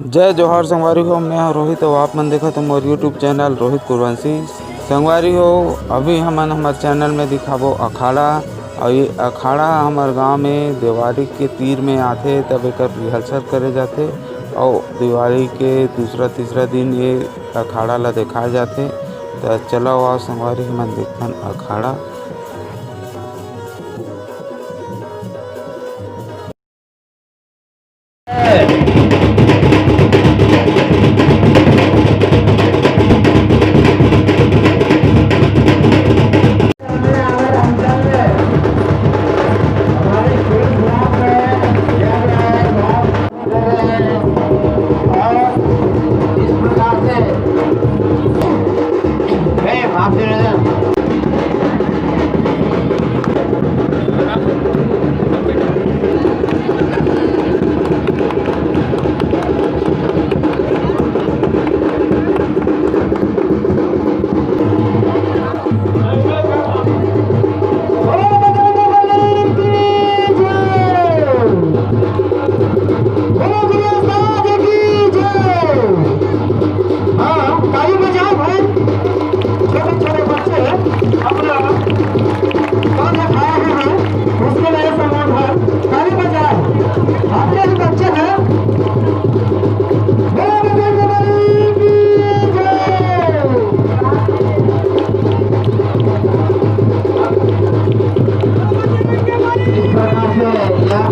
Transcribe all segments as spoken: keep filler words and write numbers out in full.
जय जोहार संगवारी हो, मैं हूं रोहित अउ आप मन देखत हो मोर YouTube चैनल रोहित कुरवंशी। संगवारी हो, अभी हमन हमर चैनल में दिखाबो अखाड़ा, अउ ये अखाड़ा हमर गांव में देवारी के तीर में आथे, तब एकर रिहर्सल करे जाथे अउ दिवाली के दूसरा तीसरा दिन ये अखाड़ा ला देखाए जाथे। त चलो आओ संगवारी, हमन देखथन अखाड़ा। हाँ, ताली बजाओ भाई। छोटे छोटे बच्चे हैं, अपना कौन सा खाया है भाई, उसके लिए सामान है, ताली बजाओ। आपके भी बच्चे हैं। बोलो बजरंग बली की जय। इस प्रकार से यह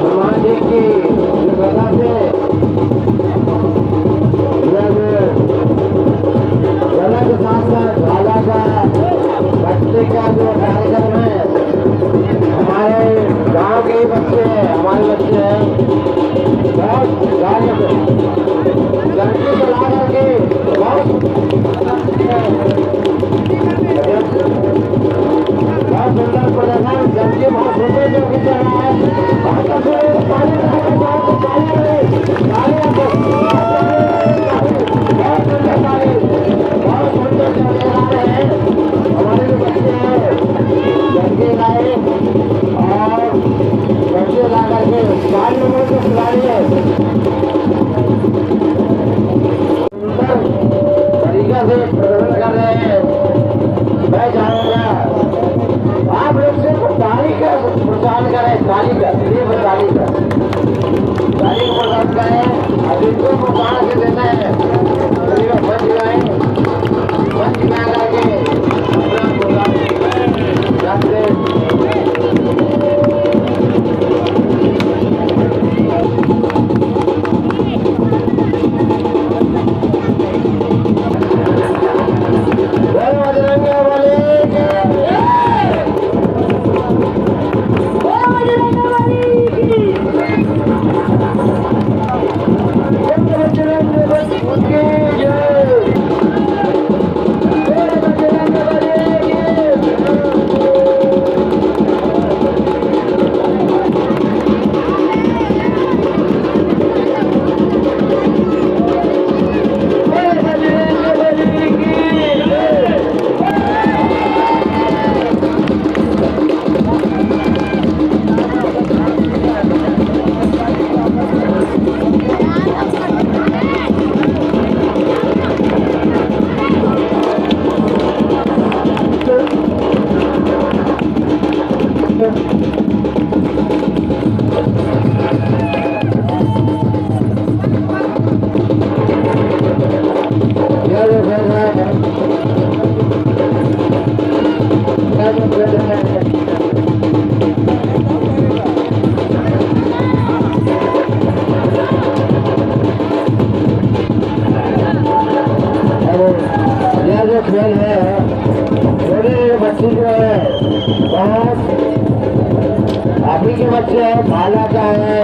हनुमान जी की वजह से यह जो गला के साथ साथ भाला का बजने का जो कार्यक्रम है, हमारे गांव के ही बच्चे हैं, हमारे बच्चे हैं, बहुत गाने पे लड़की को ला करके बहुत, बहुत सुंदर प्रदर्शन, लड़की बहुत सुंदर जो भी कर रहा है। बहुत अच्छे, ताली बजाओ, बहुत ताली बजाओ, ताली बजाओ। बहुत सुंदर ताली, बहुत सुंदर जो दे रहा है, हमारे जो बच्चे हैं, लड़के लाए। और बच्चे ला करके चार नंबर के खिलाड़ी हैं। सुंदर तरीका से प्रदर्शन कर रहे हैं। मैं चाहूंगा आप लोग सिर्फ ताली का प्रचार करें, ताली का, सिर्फ ताली का, ताली का प्रचार करें। अब इनको प्रचार से देना है, मंच में आए, मंच में आकर के अपना प्रोग्राम रखते हैं। अरे, यह जो खेल है, छोटे बच्चे जो है, बहुत अभी के बच्चे हैं, भाला का है।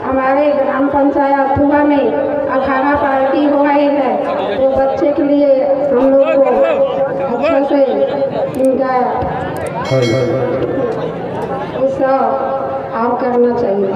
हमारे ग्राम पंचायत फुआ में अखाड़ा पार्टी हो गई है, तो बच्चे के लिए हम लोग को अच्छे से इनका उत्सव आप करना चाहिए।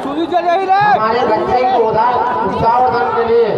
सूजी चल रही रे। हमारे बच्चे को उधर उत्साहवर्धन के लिए